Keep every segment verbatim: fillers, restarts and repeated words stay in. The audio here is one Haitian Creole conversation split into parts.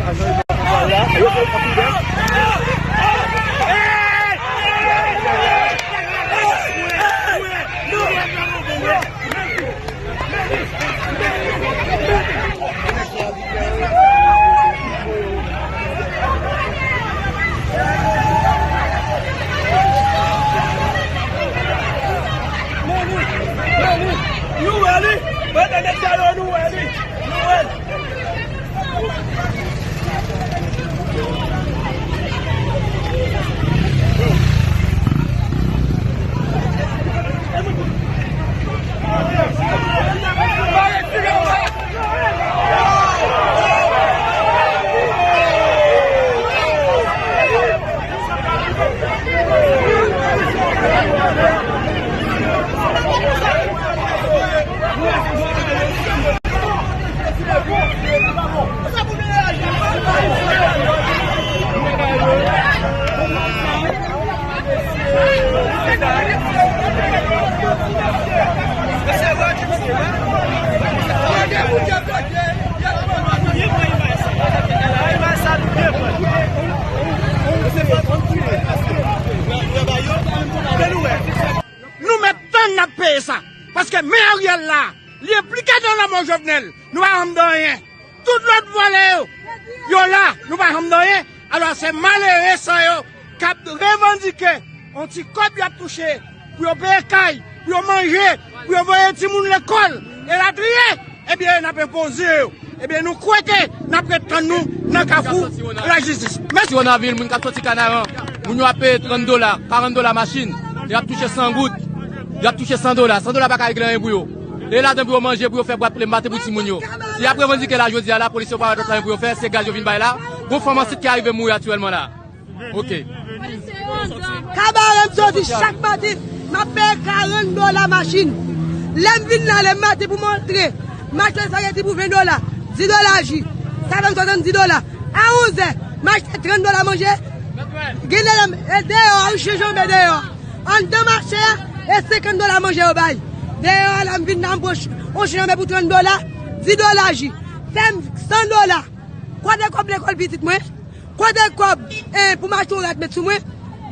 Nou wè li! Mwen te nèg sa yo, nou wè li! Nou wè li! Nou mèt tann n ap peye sa. Paske men Ariel la, li enplike nan lanmò Jovenel. Nou pa janm di anyen. Tout lòt vòlè yo, yo la, nou pa janm di anyen. Alò, se malere sa yo k ap revandike yon ti kòb y ap touche pou yo peye kay, pou yo manje, pou yo voye timoun lekòl, elatriye. Ebyen, n ap enpoze yo. Ebyen, nou kwè ke n ap ret tann nou nan kafou lajistis. Mèsi. Ti Wonavil, moun k ap soti Kanaran, moun yo ap peye trant dola, karant dola machin, y ap touche san goud, y ap touche san dola. San dola pa ka regle anyen pou yo. E ladan pou yo manje, pou yo fè bwat plen maten pou timoun yo. Si y ap revandike la jodi a, lapolis yo pa wè lòt anyen pou yo fè, se gaz yo vin bay la. Gon fanm ansent ki arive mouri aktyèlman la. Ok. Kabarè m soti chak maten, m ap peye karant dola machin. Lè m vin la, lè m maten pou m antre, m achte sa ki ti pou ven dola, dis dola ji, sa fè m swasanndis dola. A onzè, m achte trant dola manje. Gen lè m, e deyò a, wi, chanje yon bè deyò a. Anndan mache a, e senkant dola manje yo bay. Deyò a la, m vin la, m pran ch-, yon chen anmè pou trant dola, dis dola ji. Fè m san dola. Kote kòb lekòl pitit mwen? Kote kòb, eh, pou m achte yon rad met sou mwen?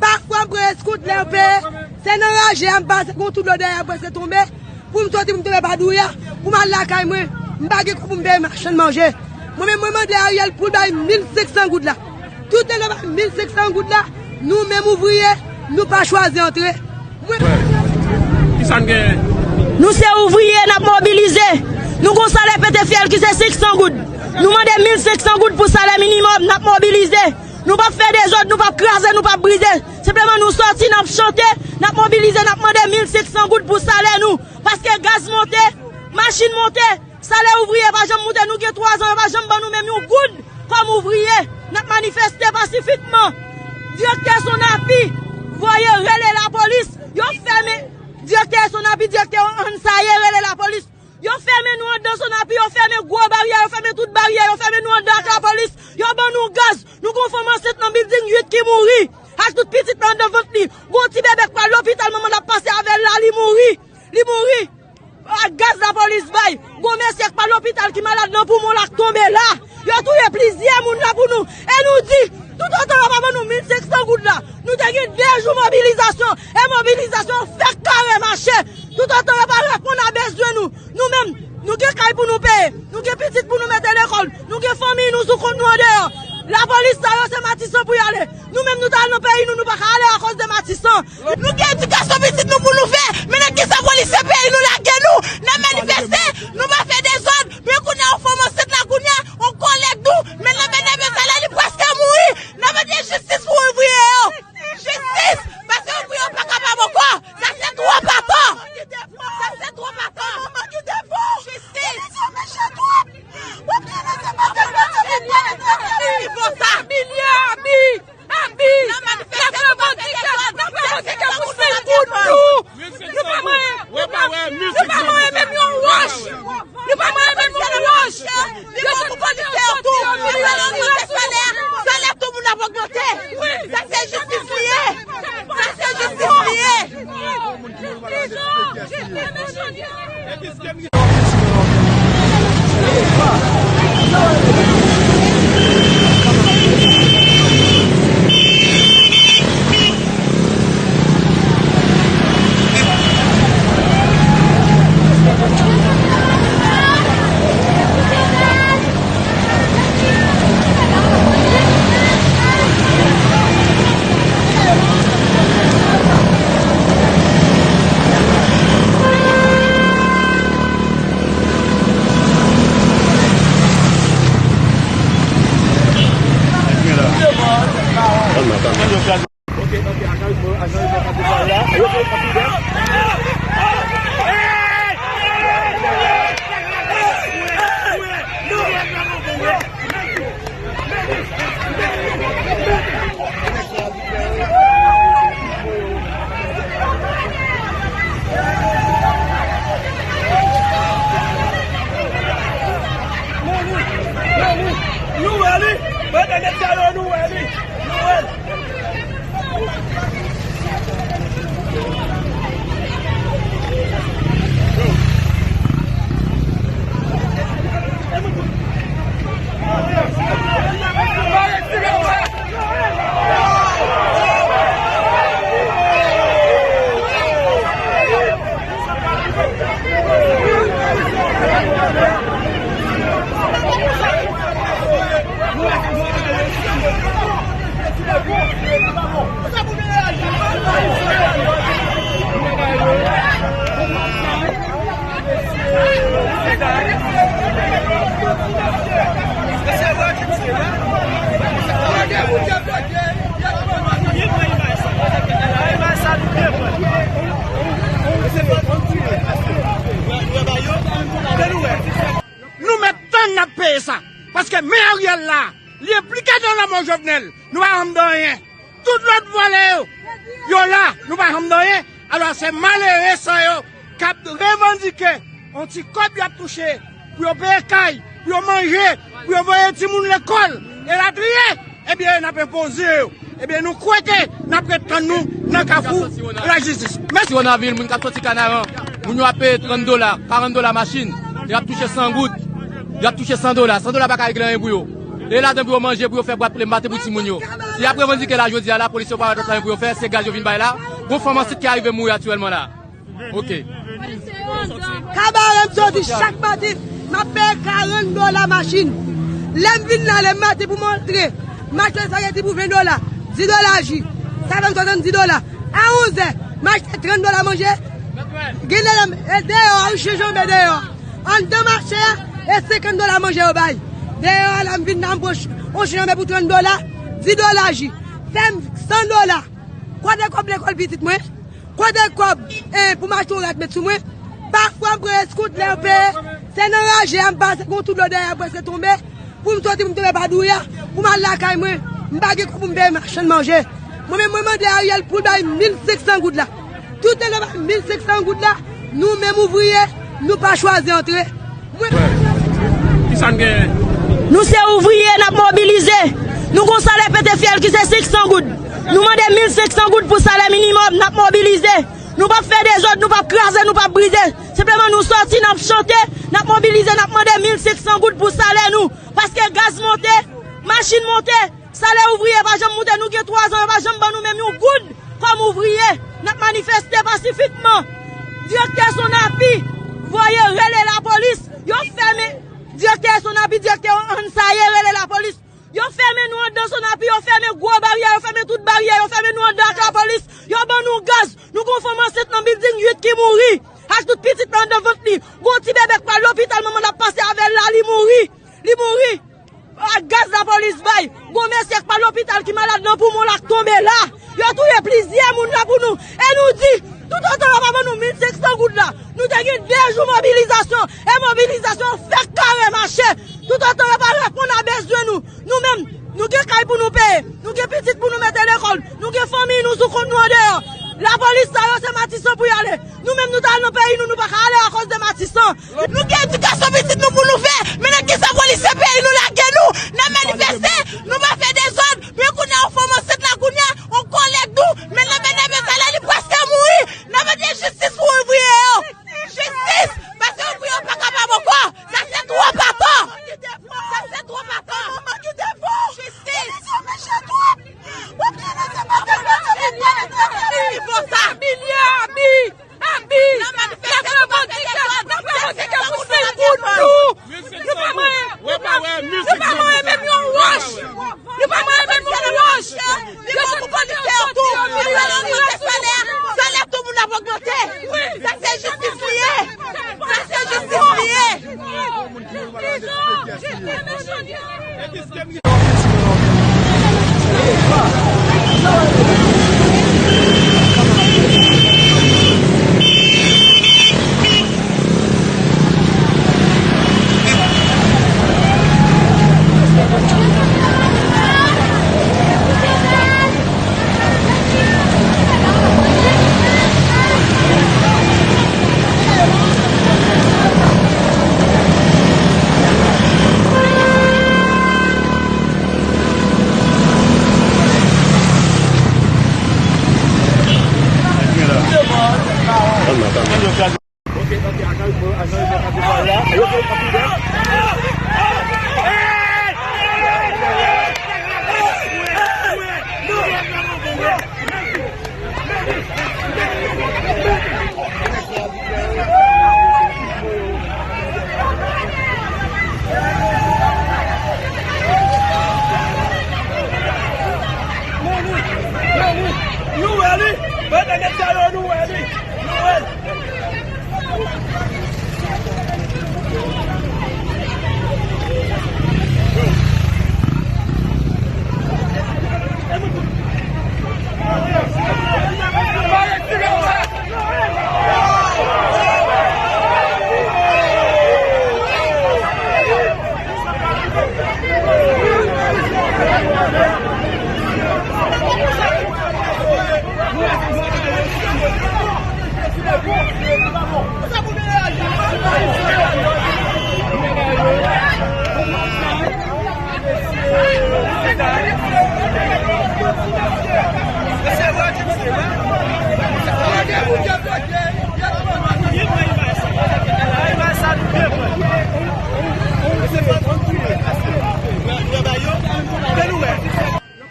Pafwa m pran eskout lè yo peye. Se nan raje a m pase, gon tout dlo dèyè a m prèske tonbe. Pou m soti, pou m tonbe pa douya, pou m al lakay mwen. M pa gen kòb pou m peye machann manje. Mwen menm, mwen mande Ariel pou l bay mil senk san goud la. Tout lè l bay mil senk san goud la, nou menm ouvriye, nou pa chwazi antre. Mwen... Kisa n genyen? Nou se ouvriye, n ap mobilize. Nou gon salè pete fyèl ki se senk san goud. Nou mande mil senk san goud pou salè minimòm, n ap mobilize. Nou p ap fè dezòd, nou p ap kraze, nou p ap brize. Senpleman nou sòti, n ap chante, n ap mobilize, n ap mande mil senk san goud pou salè nou. Paske gaz monte, machin monte, salè ouvriye pa janm moute, nou gen twa zan, yo pa janm ban nou menm yon goud kòm ouvriye. N ap manifeste pasifikman. Direktè Sonapi voye rele lapolis, yo fèmen direktè Sonapi, direktè Ansaye rele lapolis. Yo fèmen nou anndan Sonapi, yo fèmen gwo baryè, yo fèmen tout baryè, yo fèmen nou anndan ak lapolis, yo ban nou gaz. Nou gon fanm ansent nan bilding uit ki mouri, ak tout pitit la anndan vant li. Gon ti bebe k pral lopital, manman l ap pase avè l la, li mouri. Li mouri. Ak gaz lapolis bay. Gon mesye k pral lopital ki malad nan poumon l ak tonbe la. Yo touye plizyè moun la pou nou. E nou di, toutotan yo pa ban nou mil senk san goud la, nou te gen de jou mobilizasyon. E mobilizasyon fèk kare mache. Toutotan yo pa reponn a bezwen nou. Nou menm, nou gen kay pou nou peye. Nou gen pitit pou nou mete lekòl. Nou gen fanmi nou sou kont nou andeyò. Lapolis sa yo, se Matisan pou y ale. Nou menm, nou t al nan peyi nou, nou pa ka ale akoz de Matisan. Nou gen edikasyon pitit nou pou nou fè. Men nan kisa polisye peyi nou lage nou? N ap manifeste, nou pa fè dezòd. Men kounye a, yon fanm ansent la kounye a, yon kòlèg nou, men l ap mete men salè, li prèske mouri. N ap mande jistis pou ouvriye yo. Jistis! Paske ouvriye yo pa kapab ankò. Sa se twòp atò. Sa se twòp atò. Jistis! Abi! N ap revandike, n ap revandike pou senk goud nou! Nou pa manyen, nou pa, nou pa manyen menm yon wòch! Nou wè li, mwen te nèg sa yo, nou wè li, nou wè l. Nou mèt tann n ap peye sa. Paske men Ariel la, li enplike nan lanmò Jovenel. Nou pa janm di anyen. Tout lòt vòlè yo, yo la, nou pa janm di anyen. Alò, se malere sa yo k ap revandike yon ti kòb y ap touche pou yo peye kay, pou yo manje, pou yo voye timoun lekòl, elatriye. Ebyen, n ap enpoze yo. Ebyen, nou kwè ke n ap ret tann nou nan kafou lajistis. Mèsi. Ti Wonavil, moun k ap soti Kanaran, moun yo ap peye trant dola, karant dola machin, y ap touche san goud, y ap touche san dola. San dola pa ka regle anyen pou yo. E ladan pou yo manje, pou yo fè bwat plen maten pou timoun yo. Si y ap revandike la jodi a, lapolis yo pa wè dòt anyen pou yo fè, se gaz yo vin bay la. Gon fanm ansent ki arive mouri aktyèlman la. Ok. Kabarè m soti chak maten, m ap peye karant dola machin. Lè m vin la, lè m maten pou m antre, m achte espageti pou ven dola, dis dola ji. Sa fè m swasanndis dola. A onzè, m achte trant dola manje. Gen lè, e deyò a, ou chanje yon bè deyò a. Anndan mache a, e senkant dola manje yo bay. Deyò a la, m vin la, m pran ch-, on chen anmè pou trant dola, dis dola ji. Fè m san dola. Kote kòb lekòl pitit mwen? Kote kòb, eh, pou m achte yon rad met sou mwen? Pafwa, m pran eskout lè yo peye. Se nan raje a, m pase, gon tout dlo dèyè a prèske tonbe. Pou m soti, pou m tonbe pa douya, pou m al lakay mwen. M pa gen kòb pou m peye machann manje. Mwen menm, mwen mande Ariel pou l bay mil senk san goud la. Toutan l pa bay mil senk san goud la, nou menm ouvriye, nou pa chwazi antre. Mwen... Kisa n genyen? Nou se ouvriye, n ap mobilize. Nou gon salè pete fyèl ki se senk san goud. Nou mande mil senk san goud pou salè minimòm, n ap mobilize. Nou p ap fè dezòd, nou p ap kraze, nou p ap brize. Senpleman, nou sòti, n ap chante, n ap mobilize, n ap mande mil senk san goud pou salè nou. Paske gaz monte, machin monte, salè ouvriye pa janm moute, nou gen twa zan, yo pa janm ban nou menm yon goud kòm ouvriye. N ap manifeste pasifikman. Direktè Sonapi voye rele lapolis, yo fèmen. Direktè Sonapi, direktè Ansaye rele lapolis. Yo fèmen nou anndan Sonapi, yo fèmen gwo baryè, yo fèmen tout baryè, yo fèmen nou anndan ak lapolis. Yo ban nou gaz. Nou gon fanm ansent nan bilding uit ki mouri. Ak tout pitit la anndan vant li. Gon ti bebe k pral lopital, manman l ap pase avè l la, li mouri. Li mouri. Ak gaz lapolis bay. Gon mesye k pral lopital ki malad nan poumon l ak tonbe la. Yo touye plizyè moun la pou nou. E nou di, toutotan yo pa ban nou mil senk san goud la, nou te gen de jou mobilizasyon. E mobilizasyon fèk kare mache. Toutotan yo pa reponn a bezwen nou. Nou menm, nou gen kay pou nou peye. Nou gen pitit pou nou mete lekòl. Nou gen fanmi nou sou kont nou andeyò. Lapolis sa yo se Matisan pou y ale. Nou menm nou t al nan peyi nou, nou pa ka ale akoz de Matisan. Nou gen edikasyon pitit nou pou nou fè. Men nan kisa polisye peyi nou lage nou? N ap manifeste, nou pa fè dezòd. Men kounye a, yon fanm ansent la kounye a, yon kòlèg nou, men nan men nèg sa la, li prèske mouri. N ap mande jistis pou ouvriye yo. Jistis, paske ouvriye yo pa kapab ankò. Sa se twòp atò. Sa se twòp atò. Jistis. Abi! Abi! N ap revandike, n ap revandike pou senk goud nou. Nou pa manyen, nou pa, nou pa manyen menm yon wòch. Nou pa manyen menm yon wòch. Yo sot kote yo soti, yo vin nan sila. Salè tout moun ap ogmante. Sa se jistis li ye. Sa se jistis li ye.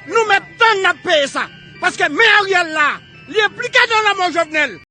Nou mèt tann n ap peye sa. Paske men Ariel la, li enplike nan lanmò Jovenel.